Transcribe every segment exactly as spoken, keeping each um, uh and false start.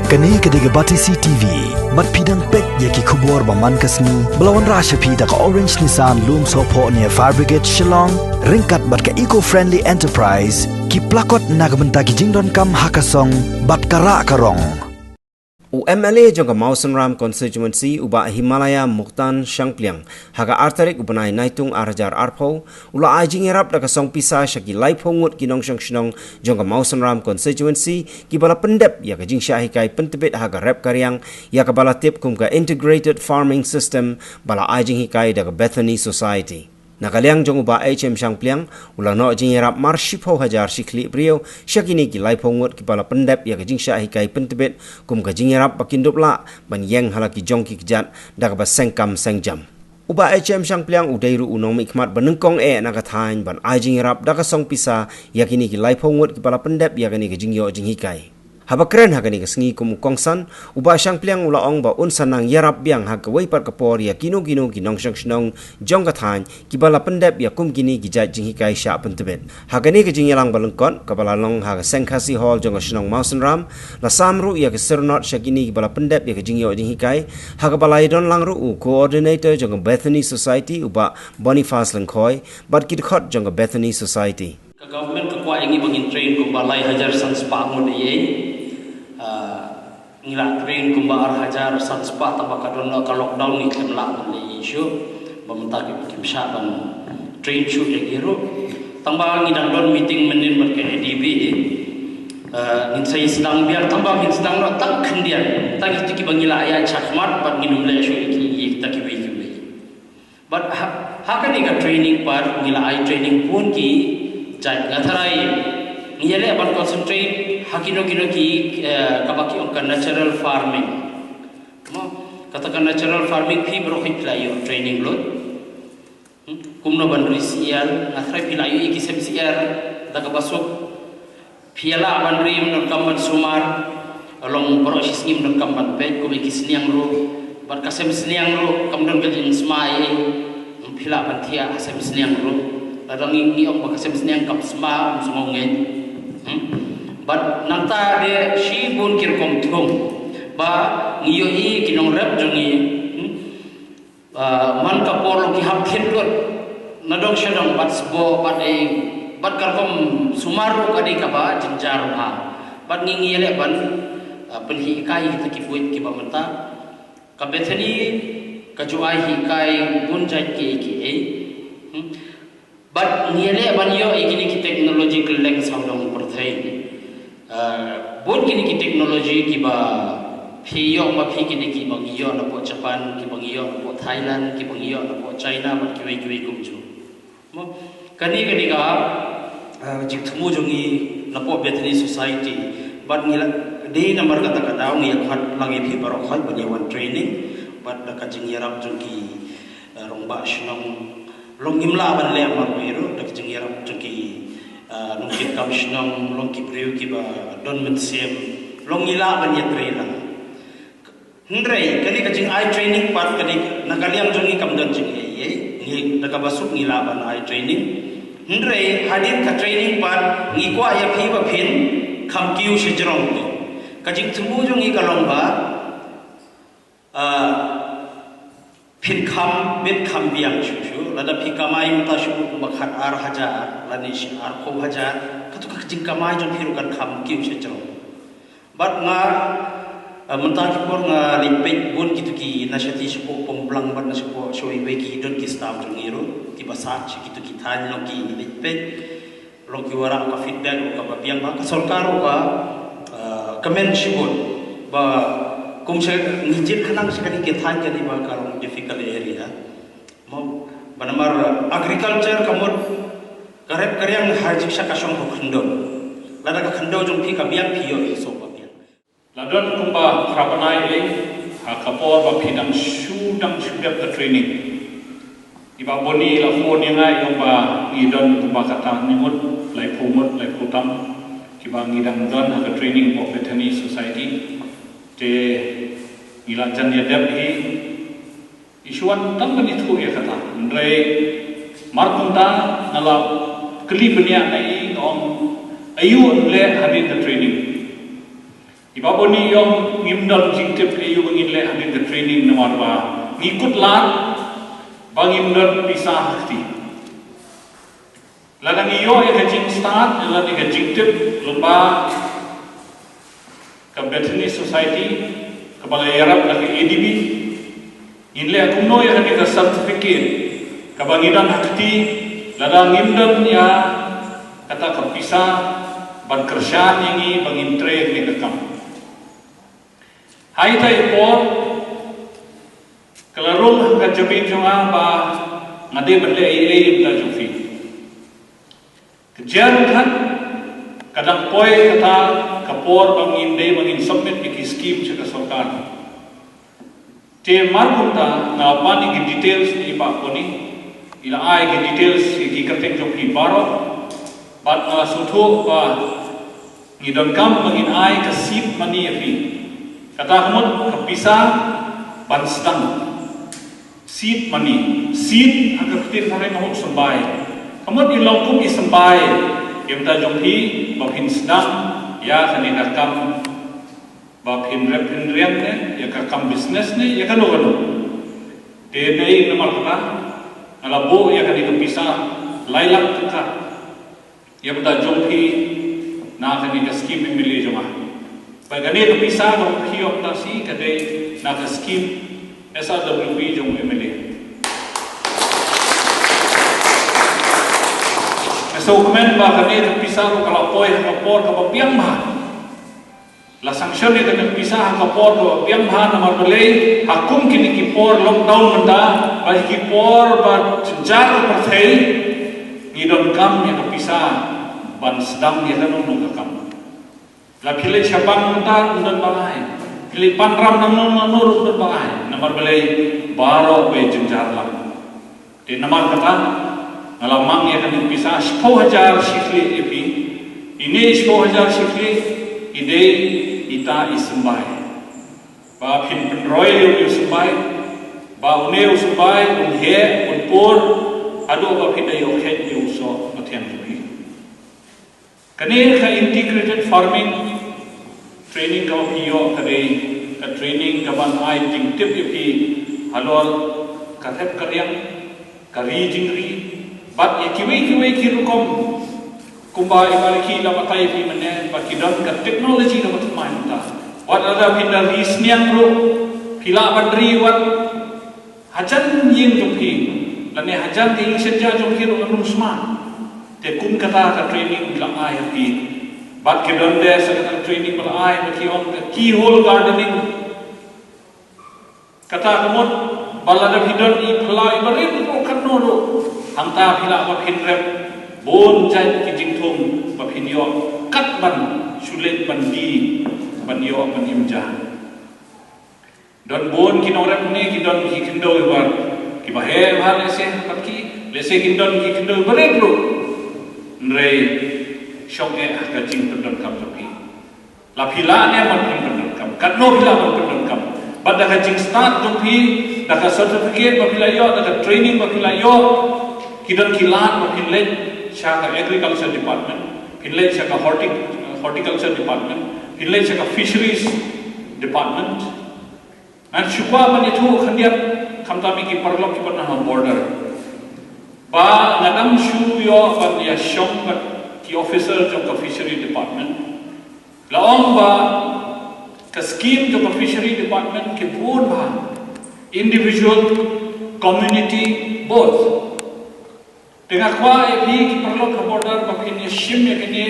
Kane ka dei ka Batesi T V. Bad phi dang peit ïa ki khubor ba man ka sngi ba la wanrah sha phi da ka Orange Nissan Lumsohphoh near Fire Brigade Shillong, ryngkat bad ka Eco Friendly Enterprise, ki plakot na ka bynta ki jingdonkam ha ka song bad ka rah ka rong. U M L A jong ka Mawsynram Constituency, u Bah Himalaya Muktan Shangpliang, ha ka ar tarik u bnai Naitung ar hajar arphew, u la ai jingïarap da ka song pisa sha ki laiphew ngut ki nongshong shnong jong ka Mawsynram Constituency, kiba la pyndep ïa ka jingshah hikai pyntbit ha ka rep ka riang, ïa kaba la tip kum ka Integrated Farming System, ba la ai jinghikai da ka Bethany Society. Na ka liang jong u Bah H M Shangpliang, u la noh jingïarap mar shiphew hajar shi khlieh briew sha kine ki laiphew ngut kiba la pyndep ïa ka jingshah hikai pyntbit kum ka jingïarap ba kin dup lah ban ïeng ha la ki jong ki kjat da kaba seng kam seng jam. U Bah H M Shangpliang u dei ruh u nongmihkhmat ba nyngkong eh na ka thaiñ ban ai jingïarap da ka song pisa ïa kine ki laiphew ngut kiba la pyndep ïa kane ka jingïoh jinghikai. Haba kren ha kane ka sngi kum u kongsan, u Bah Shangpliang u la ong ba un sa nang ïarap biang ha kawei pat ka por ïa kino kino ki nongshong shnong jong ka thaiñ kiba la pyndep ïa kum kine ki jait jinghikai shah pyntbit. Ha kane ka jingïalang ba lyngkot kaba la long ha ka Seng Khasi Hall jong ka shnong Mawsynram, la sam ruh ïa ka syrnod sha kine kiba la pyndep ïa ka jingïoh jinghikai, ha kaba la ïadon lang ruh u coordinator jong ka Bethany Society, u Bah Boniface Lyngkhoi, bad ki dkhot jong ka Bethany Society. Ka government ka kwah ïa ngi ba ngin train kumba lai hajar san spah ngut ïa. Ah, ngi la train kumba ar hajar san spah, tangba ka don ka lockdown ngi khlem lah ban leh issue. Ba mynta ki kim shah ban train shuh ïa ki ruh. Tangba ngi dang don meeting mynnin bad ka A D B. Ah, ngin sa ïa sdang biang, tangba ngin sdang noh tang khyndiat. Tang ïa kiba ngi la ïa shakhmat bad ngin ym leh shuh ïa ki, ïa kita kiwei kiwei. Bad ha, ha kane ka training pat ngi la ai training bun ki jait, nga tharai ngi ïaleh ban concentrate ha kino kino ki, eh, kaba ki ong ka natural farming. Mo, kata ka natural farming phi baroh phi la ïoh training lut. Hmm? Kumno ban ri syiar, nga tharai phi la ïoh ïa ki sem syiar da kaba suk. Phi lah ban ri, ym donkam ban sumar. Long baroh shi sngi ym donkam ban peit, kum ïa ki sniang ruh. Bad ka sem sniang ruh kam don ka jingsma ei. Phi lah ban thiah ha sem sniang ruh. Lada ngi, ngi ong ba ka sem sniang kam sma, ym sngewbha ngeit. Hmm? Bad nangta de shibun ki rukom thung ba ngi ïohi ki nongrep jong ngi. Hmm? Ah, man ka por long ki hap thied lut na dong sha dong, bad sboh, bad ei, bad ka rukom sumar ruh ka dei kaba jynjar bha. Bad ngi ngi ïaleh ban, ah, pynhikai ïa kita ki buit kiba mynta. Ka Bethany ka ju ai hikai bun jait kiei kiei. Hmm. Bad ngi ïaleh ban ïoh ïa kine ki technology kylleng sawdong pyrthei. Ah, bun kine ki technology kiba phi ïoh ma phi, kine kiba ngi ïoh napoh Japan, kiba ngi ïoh napoh Thailand, kiba ngi ïoh napoh China, bad kiwei kiwei kumjuh. Mo, kane kane ka, ah, jingthmu jong ngi napoh Bethany Society. Bad ngi la dei namar kata ka daw ngi ïa khot lang ïa phi baroh khoit ban ïa wan training. Bad da ka jingïarap jong ki eh, rangbah shnong, long ngim lah ban leh marwei ruh, da ka jingïarap jong ki, eh, nongtrei kam shnong, long ki briew kiba don mynsiem, long ngi lah ban ïatrei lang. Hynrei kane ka jingai training pat kane, na ka liang jong ngi kam don jingaiei, ngi da kaba suk ngi lah ban ai training. Hynrei hadien ka training pat ngi kwah ïa phi ba phin kham kiew shajrong. Ka jingthmu jong ngi ka long ba, ah, phin kham bit kham biang shuh shuh, lada phi kamai mynta shuh kumba khat ar hajar, lane shi arphew hajar, kato ka jingkamai jong phi ruh kan kham kiew shajrong. Bad nga, eh, mynta ki por nga leit peit bun kito ki na shati shapoh Pongplang bad na shapoh shawei wei ki don ki staff jong ngi ruh, kiba sah sha kito ki thaiñ long ki leit peit. Long ki wanrah ka feedback ruh kaba biang bha, ka sorkar ruh ka, eh, kmen shibun ba kum sha ngi jied khnang sha kane ki thaiñ kane ba ka long difficult area. Mo, ba namar agriculture ka mut ka rep ka riang ha jingsha ka shong ha khyndew. Lada ka khyndew jong phi ka biang phi ïoh ïa sop ba biang. La don kumba phra bnai ei ha ka por ba phi dang shu dang shu dep ka training. I Bah Boni i la phone ïa nga i ong ba ngi don kumba kata hynñiew ngut, laiphew ngut, laiphew tam kiba ngi dang don ha ka training of Bethany Society. Te ngi la jan ïa dep hi. I shu wan tang ban ïathuh ïa kata. Hynrei mar kumta nga la kylli bniah na i, nga ong aïu yn leh hadien ka training. Iba bun i ong ngim don jingtip ïa u ba ngin leh hadien ka training namar ba ngi kut lad ba ngim don pisa ha kti. Lada ngi ïoh ïa ka jingstad, lada ïa ka jingtip lyngba ka Bethany Society, kaba la ïarap da ka A D B, ngin leh kumno ïa kane ka certificate kaba ngi don ha kti, lada ngim don ïa kata ka pisa ban kyrshan ïa ngi ba ngin trei ïa kane ka kam. Ha ita i por ka la rung ha ka jabieng jong nga ba nga dei ban leh ei ei ïa ka jong phi. Ka jia ruh khan ka dang poi kata ka por ba ngin dei ba ngin submit ïa ki scheme sha ka sorkar. Te mar kumta nga la pan ïa ki details na i Bah Connie, i la ai ki details ïa ki kyrteng jong phi baroh. Bad nga la sngewthuh ba ngi donkam ba ngin ai ka seed money ïa phi. Kata ka mut ka pisa ban sdang. Seed money. Seed ha ka ktien phareng ka mut symbai. Ka mut i long kum i symbai ïa ka bynta jong phi ba phin sdang ïa kane ka kam ba phin rep phin riang ne ïa ka kam business ne ïa kano kano. Te dei namar kata nga la buh ïa kane ka pisa lai lak tyngka ïa ka bynta jong phi na kane ka scheme M L A jong nga. Bad kane ka pisa kaba phi ïoh mynta shi ka dei na ka scheme S R W P jong M L A. Nga sngewkmen ba kane ka pisa ruh ka la poi ha ka por kaba biang bha. La sanction ïa kane ka pisa ha ka por kaba biang bha namar balei ha kum kine ki por lockdown mynta, ba ki por ba jynjar ka pyrthei, ngi donkam ïa ka pisa ban sdang ïa kano kano ka kam. La phi leit sha bank mynta ym don ba ngai. Phi leit pan ram nangno nangno ruh ym don ba ngai. Namar balei baroh ba jynjar lang. Te namar kata nga la mang ïa kane ka pisa shiphew hajar shi khlieh ïa phi. Ine shiphew hajar shi khlieh i dei ita i symbai. Ba phin pynroi ïa une u symbai. Ba une u symbai un heh un pur haduh ba phin da ïoh khet ïa u soh ba thiang jong phi. Kane ka integrated farming training kaba phi ïoh ka dei ka training kaban ai jingtip ïa phi halor ka thep ka riang, ka ri jingri bad ïa kiwei kiwei ki rukom. Kumba i Maliki la batai ïa phi mynne ba ki don ka technology kaba thymmai mynta. Wat lada phi da ri sniang ruh phi lah ban ri wat hajan ïing jong phi lane hajan ka ïing shet ja jong phi ruh ngan ym sma. Te kum kata ka training ba la ai ha phi. Bad ki don de sa kata ka training ba la ai ba ki ong ka keyhole gardening. Kata ka mut ba lada phi don i phyllaw i barit ruh katno ruh hangta phi lah ba phin rep bun jait ki jingthung ba phin ïoh kat ban shu leit ban die ban ïoh ban im ja. Don bun ki nongrep ne ki don ki khyndew iwar kiba heh bha lehse bad ki lehse kin don ki khyndew iwar ruh. Hynrei shong eh ha ka jingpyndonkam jong phi. La phi lah ne ban pyndonkam katno phi lah ban pyndonkam. Bad da ka jingstad jong phi da ka certificate ba phi la ïoh da ka training ba phi la ïoh ki don ki lad ba phin leit sha ka agriculture department, phin leit sha ka hortic-, horticulture department, phin leit sha ka fisheries department. Ngan shu kwah ban ïathuh khyndiat khamtam ïa ki paralok kiba na ha border. Ba nga dang shu ïoh ban ïashong bad ki officer jong ka fishery department. La ong ba ka scheme jong ka fishery department ki bun bha individual, community, both. Te nga kwah ïa phi ki paralok ha border ba phin ïa shim ïa kane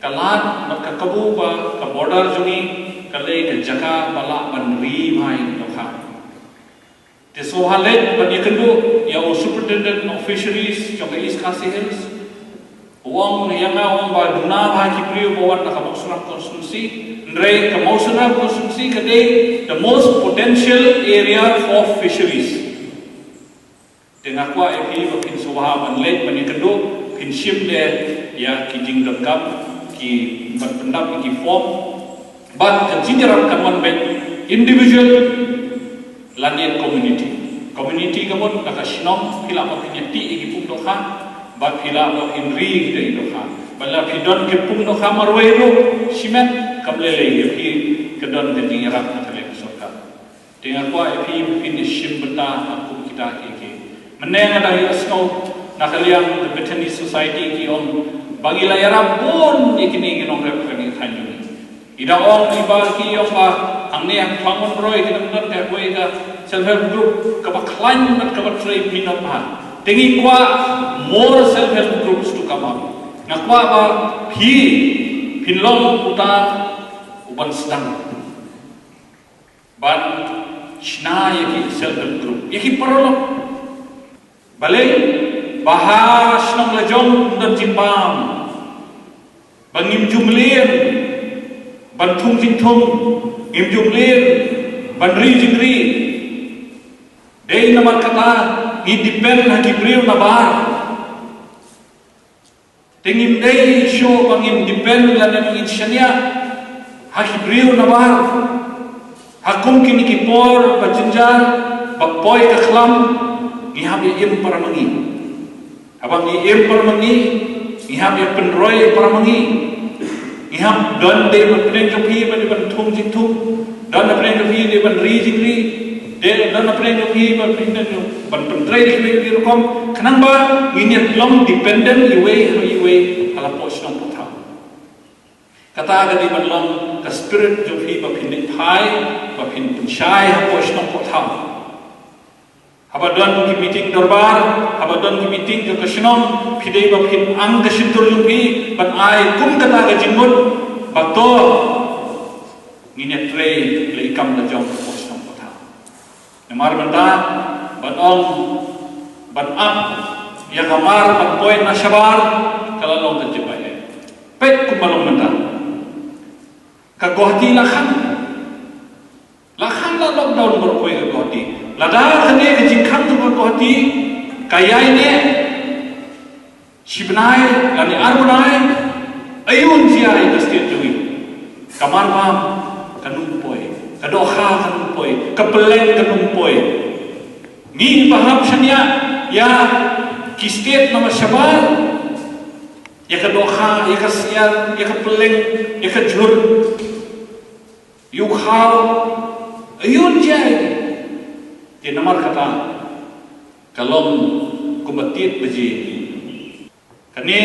ka lad bad ka kabu ba ka border jong ngi ka dei ka jaka ba lah ban ri bha ïa ki dohkha. Te sngewbha leit ban ïakynduh ïa u Superintendent of Fisheries jong ka East Khasi Hills. U ong ïa nga u ong ba duna bha ki briew ba wan na ka Mawsynram constituency. Hynrei ka Mawsynram constituency ka dei the most potential area for fisheries. Te nga kwah ïa phi ba phin sngewbha ban leit ban ïakynduh phin shim de ïa ki jingdonkam ki ban pyndap ïa ki form. Bad ka jingïarap kan wan beit individual lane community. Community ka mut da ka shnong phi lah ba phin ïatih ïa ki pung dohkha bad phi lah ba phin ri ïa ki dohkha. Bad la phi don ki pung dohkha marwei ruh shimet Kam lei lei ïa phi ka don ka jingïarap na ka liang ka sorkar. Te nga kwah ïa phi ba phin ïa shim bynta ha kum kita ki ki. Mynne nga dang ïohsngew na ka liang ka Bethany Society ki ong ba ngi la ïarap bun ïa kine ki nongrep ha kane ka thaiñ jong ngi. Ki da ong ki ba ki ong ba hangne ha Pangmun Roi ki dang don kawei ka self help group kaba khlaiñ bad kaba trei minot bha. Te ngi kwah more self help groups to come up. Nga kwah ba phi phin long uta uban sdang ban shna ïa ki self help group, ïa ki paralok. Balei? Ba ha shnong la jong ym don jingbam. Ba ngim ju mlien ban thung jingthung, ngim ju mlien ban ri jingri. Dei namar kata ngi depend ha ki briew na bar. Te ngim dei shuh ba ngin depend lane ba ngin shaniah ha ki briew na bar. Ha kum kine ki por ba jynjar, ba poi ka khlam, ngi hap ïa im para ma ngi. Haba ngi im para ma ngi, ngi hap ïa pynroi para ma ngi. Ngi hap don dei ba pyneng jong phi ba dei ban thung jingthung, don na pyneng jong phi dei ban ri jingri, dei don na pyneng jong phi ba pyneng jong ban pyntrei dei kiwei kiwei rukom. Khnang ba ngin ïa long dependent iwei ha iwei ha la poh shnong poh thaw. Kata ka dei ban long ka spirit jong phi ba phin dei phai, ba phin pynshai ha poh shnong poh thaw. Haba don ki meeting dorbar, haba don ki meeting jong ka shnong, phi dei ba phin ang ka shyntur jong phi ban ai kum kata ka jingmut ba to ngin ïa trei la i kam la jong ka shnong ka thaw. Namar mynta ban ong ban ap ïa ka mar ban poi na shabar ka la long ka jingbatai. Peit kumba long mynta. Ka Guwahati la khang. La khang la lockdown baroh kawei ka Guwahati. Lada kane ka jingkhang jong ka Guwahati ka ïai neh shi bnai lane ar bnai, aïu un jia ïa ka state jong ngi? Ka marbam kan ym poi, ka dohkha kan ym poi, ka pylleng kan ym poi. Ngi ba hap shaniah ïa ki state namar shabar, ïa ka dohkha, ïa ka syiar, ïa ka pylleng, ïa ka jhur. Ïa u khaw, aïu un jia. Te namar kata ka long kumba tied baje. Kane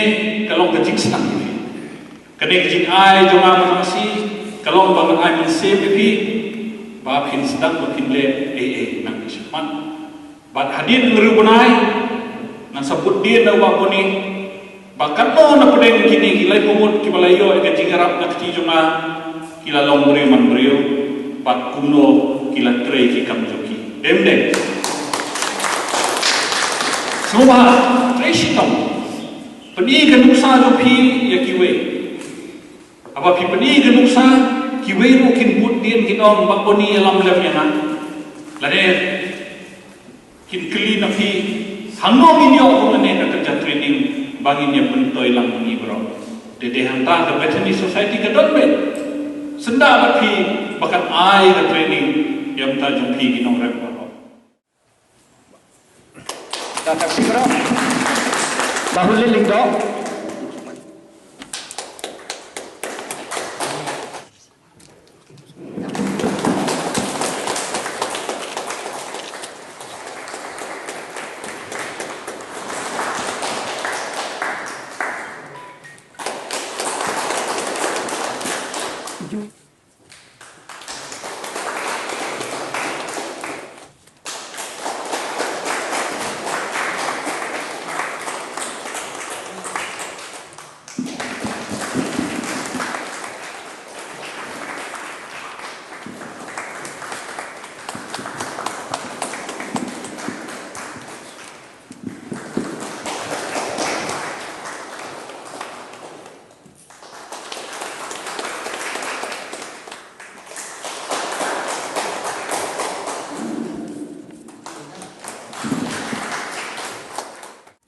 ka long ka jingsdang ïa phi. Kane ka jingai jong nga mynta shi ka long ba ngan ai mynsiem ïa phi ba phin sdang ba phin leh ei ei nang shakhmat. Bad hadien hynriew bnai ngan sa bud dien da u Bah Boni ba katno na pdeng kine ki laiphew ngut kiba la ïoh ïa ka jingïarap na ka kti jong nga ki la long briew man briew bad kumno ki la trei ki kam jong ki. Dei ym dei? Sngewbha trei shitom. Pyni ka nuksa jong phi ïa kiwei. Haba phi pyni ka nuksa, kiwei ruh kin bud dien kin ong, Bah Boni ïalam lem ïa nga. Lane kin kylli na phi, hangno ngin ïoh kum kane ka kyrja training ba ngin ïa pyntoilang ma ngi baroh. Te dei hangta ka Bethany Society ka don beit. Syndah bad phi ba kan ai ka training ïa bynta jong phi ki nongrep baroh. Bahuli Lyngdoh.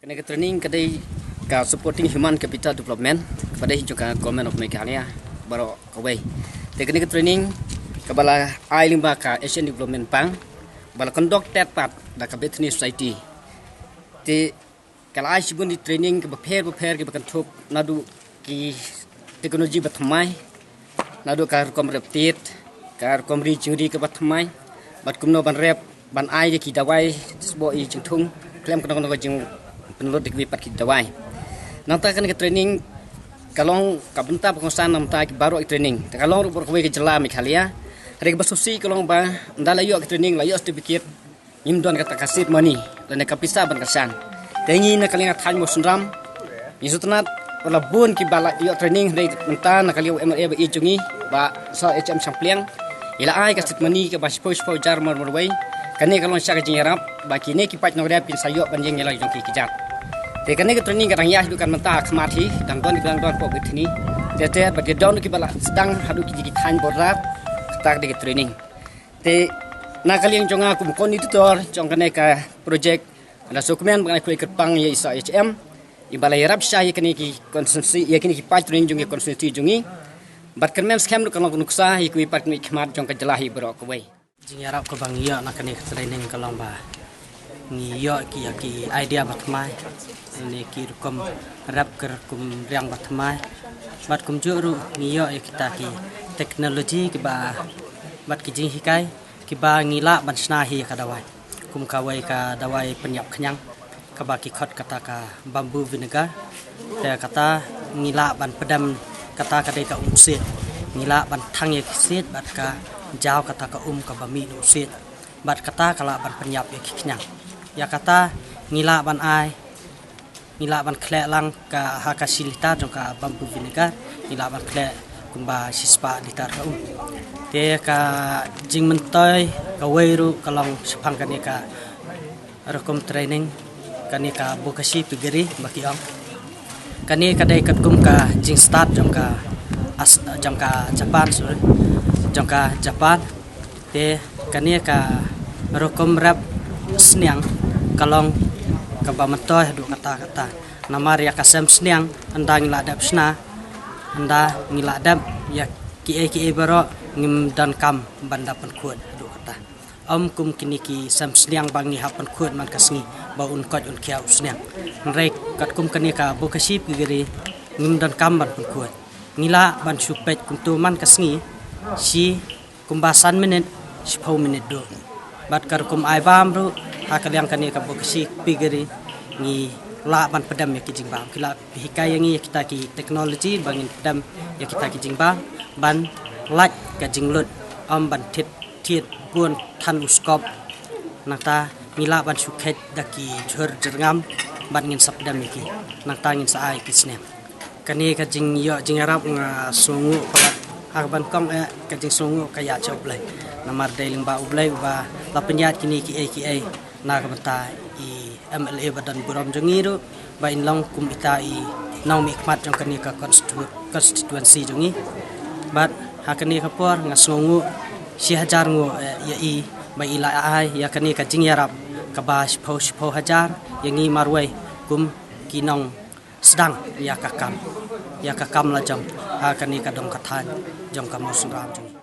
Kane ka training ka dei ka supporting human capital development, ka dei jong ka Government of Meghalaya baroh kawei. Te kane ka training kaba la ai lyngba ka Asian Development Bank ba la conduct tat pat da ka Bethany Society. Te ka la ai shibun ki training kiba pher ba pher kiba kynthup naduh ki technology ba thymmai, Naduh ka rukom rep tied, ka rukom ri jingri kaba thymmai, bad kumno ban rep, ban ai ïa ki dawai sboh ïa jingthung khlem kano kano ka jingpynlut da kiwei pat ki dawai. Nangta kane ka training ka long ka bynta ba kongsan namar ki baroh ki training. Te ka long ruh baroh kawei ka jylla Meghalaya. Hynrei kaba sngewsih ka long ba ynda la ïoh ka training, la ïoh certificate, ngim don kata ka seed money lane ka pisa ban kyrshan. Te ngi na ka liang ka thaiñ Mawsynram, ngi sngewtynnat ba la bun kiba la ïoh training, hynrei mynta na ka liang u M L A ba ïeit jong ngi, Bah Soh H M Shangpliang, i la ai ka seed money kaba shiphew shiphew hajar mar marwei. Kane ka long shisha ka jingïarap ba kine ki paid nongrep kin sa ïoh ban ïeng ïa la jong ki kjat. Te kane ka training ka dang ïaid haduh katne mynta ha khmat hi, dang don kiba dang don hapoh Bethany. Te te bad ki don kiba la sdang haduh ki jong ki thaiñ Border, kata ka dei ka training. Te na ka liang jong nga kum u coordinator jong kane ka project, nga la sngewkmen ba ngan ïakhleh kyrpang ïa i Soh H M iba la ïarap shisha ïa kine ki constituency, ïa kine ki paid training jong ki constituency jong ngi. Bad kyrmen skhem ruh ka long ka nuksa ïa kiwei pat ki nongmihkhmat jong ka jylla hi baroh kawei. Jingïarap kaba ngi ïoh na kane ka training ka long ba ngi ïoh ki, ïa ki idea ba thymmai, ne ki rukom rep, ki rukom riang ba thymmai. Bad kumjuh ruh ngi ïoh ïa kita ki technology kiba, bad ki jinghikai kiba ngi lah ban shna hi ïa ka dawai. Kum kawei ka dawai pynïap khñiang kaba ki khot kata ka bamboo vinegar. Te kata ngi lah ban pdem, kata ka dei ka umsiej. Ngi lah ban thang ïa ki siej bad ka jaw kata ka um kaba mih na u siej. Bad kata ka lah ban pynïap ïa ki khñiang. Ïa kata ngi lah ban ai, ngi lah ban khleh lang ka ha ka shi litar jong ka bamboo vinegar, ngi lah ban khleh kumba shispah litar ka um. Te ka jingmyntoi kawei ruh ka long shaphang kane ka rukom training, kane ka bokashi piggery ba ki ong. Kane ka dei katkum ka jingstad jong ka as-, jong ka Japan, sorry, jong ka Japan. Te kane ka rukom rep sniang ka long kaba myntoi haduh katta katta. Namar ïa ka sem sniang, ynda ngi la dep shna, ynda ngi la dep ïa kiei kiei baroh, ngim donkam ban da pynkhuid haduh katta. Ym kum kine ki sem sniang ba ngi hap pynkhuid man ka sngi ba un koit un khiah u sniang. Hynrei katkum kane ka bokashi piggery ngim donkam ban pynkhuid. Ngi lah ban shu peit kumto man ka sngi shi kumba san minit, shiphew minit duh. Bad ka rukom ai bam ruh, ha ka liang kane ka bokashi piggery ngi lah ban pdem ïa ki jingbam. Ki lah pynhikai ïa ngi ïa kita ki technology ba ngin pdem ïa kita ki jingbam ban lait ka jinglut, ym ban thied thied bun than u skop. Nangta ngi lah ban shu kheit da ki jhur jyrngam bad ngin sa pdem ïa ki. Nangta ngin sa ai ki sniang. Kane ka jingïoh jingïarap nga sngewnguh palat. Ha kaba nyngkong eh ka jingsngewnguh ka ïa sha U Blei. Namar dei lyngba U Blei uba la pynïaid kine kiei kiei na ka bynta i M L A ba don burom jong ngi ruh, ba in long kum ita i nongmihkhmat jong kane ka constitu-, constituency jong ngi. Bad ha kane ka por nga sngewnguh shi hajar nguh, eh, ïa i ba i la ai ïa kane ka jingïarap kaba shiphew shiphew hajar ïa ngi marwei kum ki nong sdang ïa ka kam, ïa ka kam lajong ha kane ka dong ka thaiñ jong ka Mawsynram jong ngi.